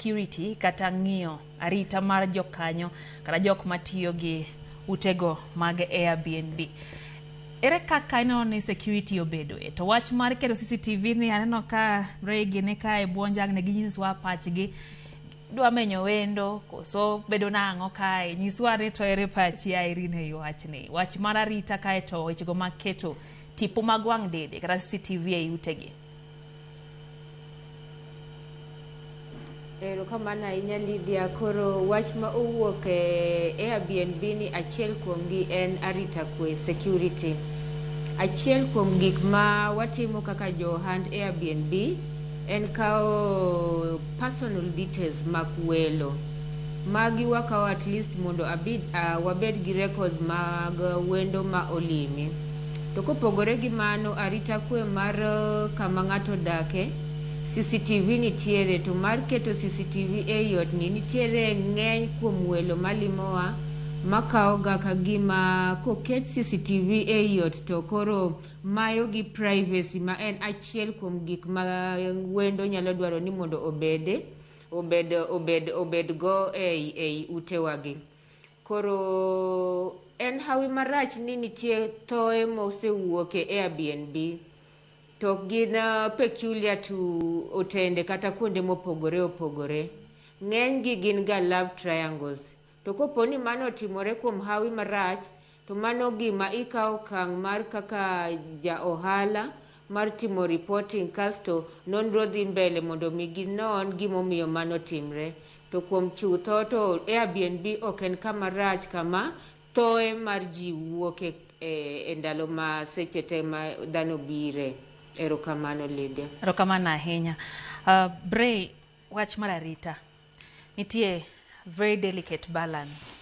security kata ng'iyo arita mar jokanyo kata jok matiyo gi utego mag Airbnb. Ere kaka ineno ni security obedoe? To wach mar keto CCTV ni aneno ka Ray gini kae buonjang' ne ginyisowa pachgi. Dwa menyo wendo koso bedo nang'o kae? Nyiswa ni to ere pachi Irene ei wachni. Wach mar arita kae to wechego mag keto tipo mag wang' dede kata CCTV ei utegi. Erokamano ahinya Lydia. Koro wach ma owuok e Airbnb ni achiel kuomgi en arita kwe, security. Achiel kuom gik ma watimo kaka jo ohand Airbnb en kawo personal details mag welo. Magi wakawo at least mondo abid, wabed gi records mag wendo ma olimi. To kopogore gi mano, arita kwe mar kama ng'ato odake, CCTV nitiere, to mar keto CCTV ei ot ni nitiere ng'eny kuom welo malimowa makawo ga ka gima koket CCTV ei ot to koro mayo gi privacy ma en achiel kuom gik ma wendo nyalo dwaro ni mondo obede obed obed obed go ei utewagi. Koro en hawi marach ni nitie thoe mosewuok e Airbnb to ok gin peculiar to otende kata kuonde mopogore opogore. Ng'eny gi gin ga love triangles. To kopo ni mano otimore kuom hawi marach, to mano gima ikawo okang' mar kaka ja ohala mar timo reporting kasto nonro dhi mbele mondo mi ginon gimomiyo mano timre. To kuom chutho to Airbnb ok en kama rach kama thoe mar ji wuok e ndalo ma seche te ma dhano bire. Erokamano Lydia. Erokamano ahinya. Bray, wach mar arita. Nitie very delicate balance.